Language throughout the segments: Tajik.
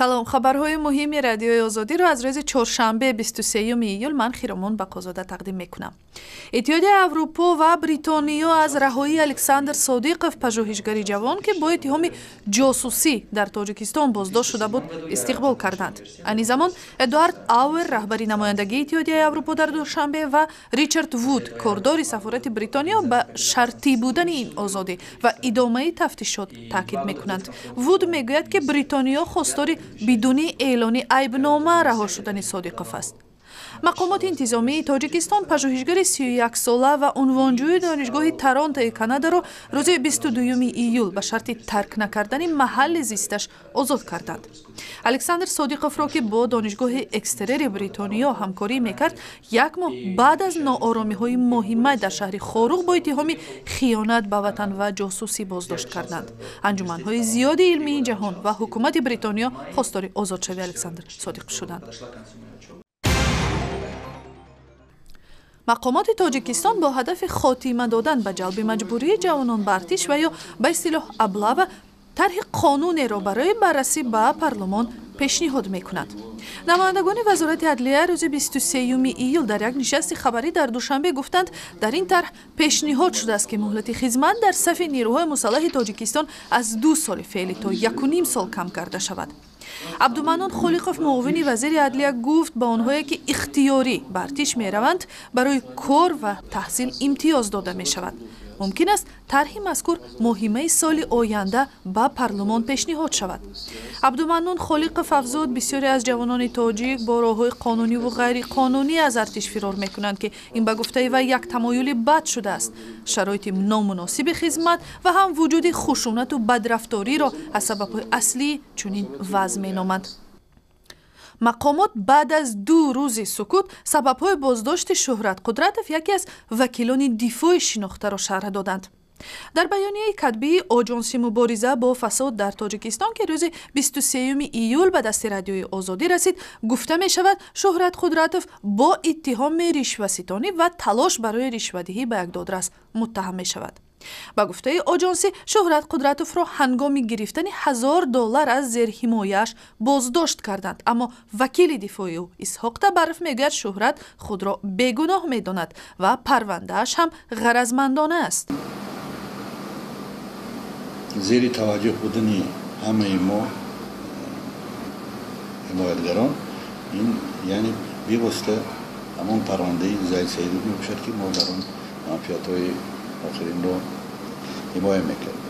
Салом, хабарҳои муҳими Радиои Озодиро аз рӯзи чоршанбе, 23 июл, ман Хиромон Бақозода тақдим мекунам. Иттиҳодияи Аврупо ва Бритониё аз раҳоии Александр Содиқов, пажӯҳишгари ҷавон, ки бо иттиҳоми ҷосусӣ дар Тоҷикистон боздошт шуда буд, истиқбол карданд. Айни замон Эдуард Ауэр, раҳбари намояндагии Иттиҳодияи Аврупо дар Душанбе, ва Ричард Вуд, кордори сафорати Бритониё, ба шартӣ будани ин озодӣ ва идомаи тафтишот таъкид мекунанд. Вуд мегӯяд, ки Бритониё хостори бидуни эълони айбнома раҳо шудани Содиқов аст. Мақомоти интизомии Тоҷикистон пажӯҳишгари 31-сола ва унвонҷӯи Донишгоҳи Торонтои Канадаро рӯзи 22 июл ба шарти тарк накардани маҳалли зисташ озод карданд. Александр Содиқовро, ки бо Донишгоҳи Экстерери Бритониё ҳамкорӣ мекард, як моҳ баъд аз нооромиҳои моҳи май дар шаҳри Хоруғ бо иттиҳоми хиёнат ба ватан ва ҷосусӣ боздошт карданд. Анҷуманҳои зиёди илмии ҷаҳон ва ҳукумати Бритониё хостори озодшавии Александр Содиқов шуданд. Мақомоти Тоҷикистон бо ҳадафи хотима додан ба ҷалби маҷбурии ҷавонон ба артиш ва ё ба истилоҳ облава тарҳи қонунеро барои баррасӣ ба парлумон пешниҳод мекунад. Намояндагони Вазорати адлия рӯзи 23 июл дар як нишасти хабарӣ дар Душанбе гуфтанд, дар ин тарҳ пешниҳод шудааст, ки муҳлати хизмат дар сафи нерӯҳои мусаллаҳи Тоҷикистон аз 2 соли феълӣ то 1,5 сол кам карда шавад. Абдуманнон Холиқов, муовини вазири адлия, гуфт, ба онҳое, ки ихтиёрӣ ба артиш мераванд, барои кор ва таҳсил имтиёз дода мешавад. Мумкин аст, тарҳи мазкур моҳи майи соли оянда ба парлумон пешниҳод шавад. Абдуманнон Холиқов афзуд, бисёре аз ҷавонони тоҷик бо роҳҳои қонуниву ғайриқонунӣ аз артиш фирор мекунанд, ки ин, ба гуфтаи вай, як тамоюли бад шудааст. Шароити номуносиби хизмат ва ҳам вуҷуди хушунату бадрафториро аз сабабҳои аслии чунин вазъ меноманд. Мақомот баъд аз 2 рӯзи сукут сабабҳои боздошти Шӯҳрат Қудратов, яке аз вакилони дифои шинохтаро, шарҳ доданд. Дар баёнияи катбии Оҷонси мубориза бо фасод дар Тоҷикистон, ки рӯзи 23 июл ба дасти Радиои Озодӣ расид, гуфта мешавад, Шӯҳрат Қудратов бо иттиҳоми ришваситонӣ ва талош барои ришвадиҳӣ ба як додрас муттаҳам мешавад. Ба гуфтаи оҷонсӣ, Шӯҳрат Қудратовро ҳангоми гирифтани 1000 доллар аз зерҳимояаш боздошт карданд. Аммо вакили дифои ӯ, Исҳоқ Табаров, мегӯяд, Шӯҳрат худро бегуноҳ медонад ва парвандааш ҳам ғаразмандона аст. Зери таваҷҷӯҳ будани ҳамаи мо ҳимоятгарон, ин яъне бевосита ҳамон парвандаи Зайд Саидов мебошад, ки мо дар он манфиатҳои охиринро ҳимоя мекардем.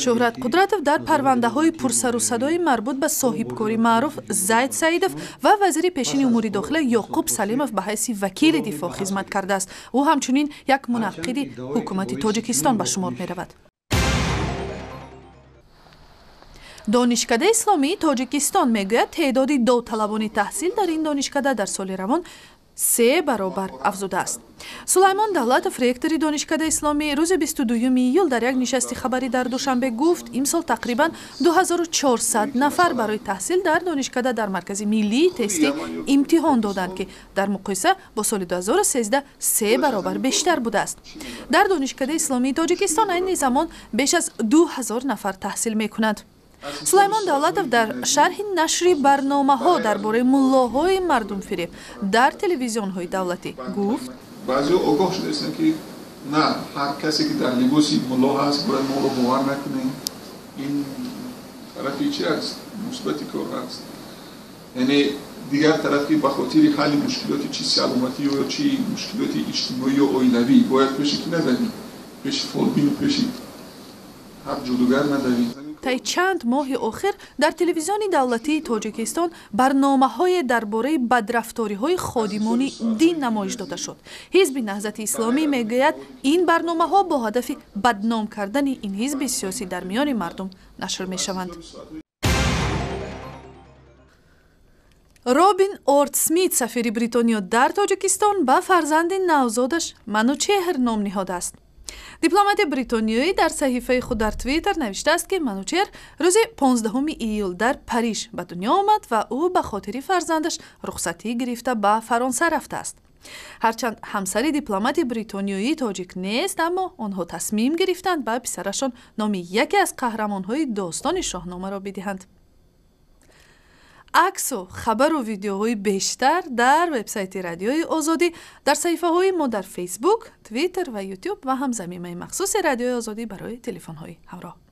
Шӯҳрат Қудратов дар парвандаҳои пурсарусадои марбут ба соҳибкори маъруф Зайд Саидов ва вазири пешини умури дохила Ёқуб Салимов ба ҳайси вакили дифоъ хизмат кардааст. Ӯ ҳамчунин як мунаққиди ҳукумати Тоҷикистон ба шумор меравад. Донишкадаи исломии Тоҷикистон мегӯяд, теъдоди довталабони таҳсил дар ин донишкада дар соли равон се баробар афзудааст. Сулаймон Давлатов, ректори Донишкадаи исломӣ, рӯзи 22 июл дар як нишасти хабарӣ дар Душанбе гуфт, имсол тақрибан 2400 нафар барои таҳсил дар донишкада дар Маркази миллии тестӣ имтиҳон доданд, ки дар муқоиса бо соли 2013 се баробар бештар будааст. Дар Донишкадаи исломии Тоҷикистон айни замон беш аз 2000 нафар таҳсил мекунанд. Сулаймон Давлатов дар шарҳи нашри барномаҳо дар бораи муллоҳои мардумфиреб дар телевизионҳои давлатӣ гуфт: Баъзеҳо огоҳ шудаистанд, ки на ҳар касе, ки дар либоси мулло ҳаст, бояд моро бовар накунем. Ин тарафи чи аст? Мусбати кор ҳаст. Яъне дигар тараф, ки ба хотири ҳалли мушкилоти чи саломатӣ ё чи мушкилоти иҷтимоӣ ё оилавӣ бояд пеши ки надавем, пеши фолбину пеши ҳар ҷодугар надавем. Таи чанд моҳи охир дар телевизиони давлатии Тоҷикистон барномаҳое дар бораи бадрафториҳои ходимони дин намоиш дода шуд. Ҳизби Наҳзати Исломӣ мегӯяд, ин барномаҳо бо ҳадафи бадном кардани ин ҳизби сиёсӣ дар миёни мардум нашр мешаванд. Робин Орд Смит, сафири Бритониё дар Тоҷикистон, ба фарзанди навзодаш Манучеҳр ном ниҳодааст. Дипломати бритониёӣ дар саҳифаи худ дар Твиттер навиштааст, ки Манучеҳр рӯзи 15 июл дар Париж ба дунё омад ва ӯ ба хотири фарзандаш рухсатӣ гирифта ба Фаронса рафтааст. Ҳарчанд ҳамсари дипломати бритониёӣ тоҷик нест, аммо онҳо тасмим гирифтанд, ба писарашон номи яке аз қаҳрамонҳои достони Шоҳномаро бидиҳанд. Аксу, хабару видеоҳои бештар дар вебсайти Радиои Озодӣ, дар саҳифаҳои мо дар Фейсбук, Твиттер ва Ютуб ва ҳам замимаи махсуси Радиои Озодӣ барои телефонҳои ҳамроҳ.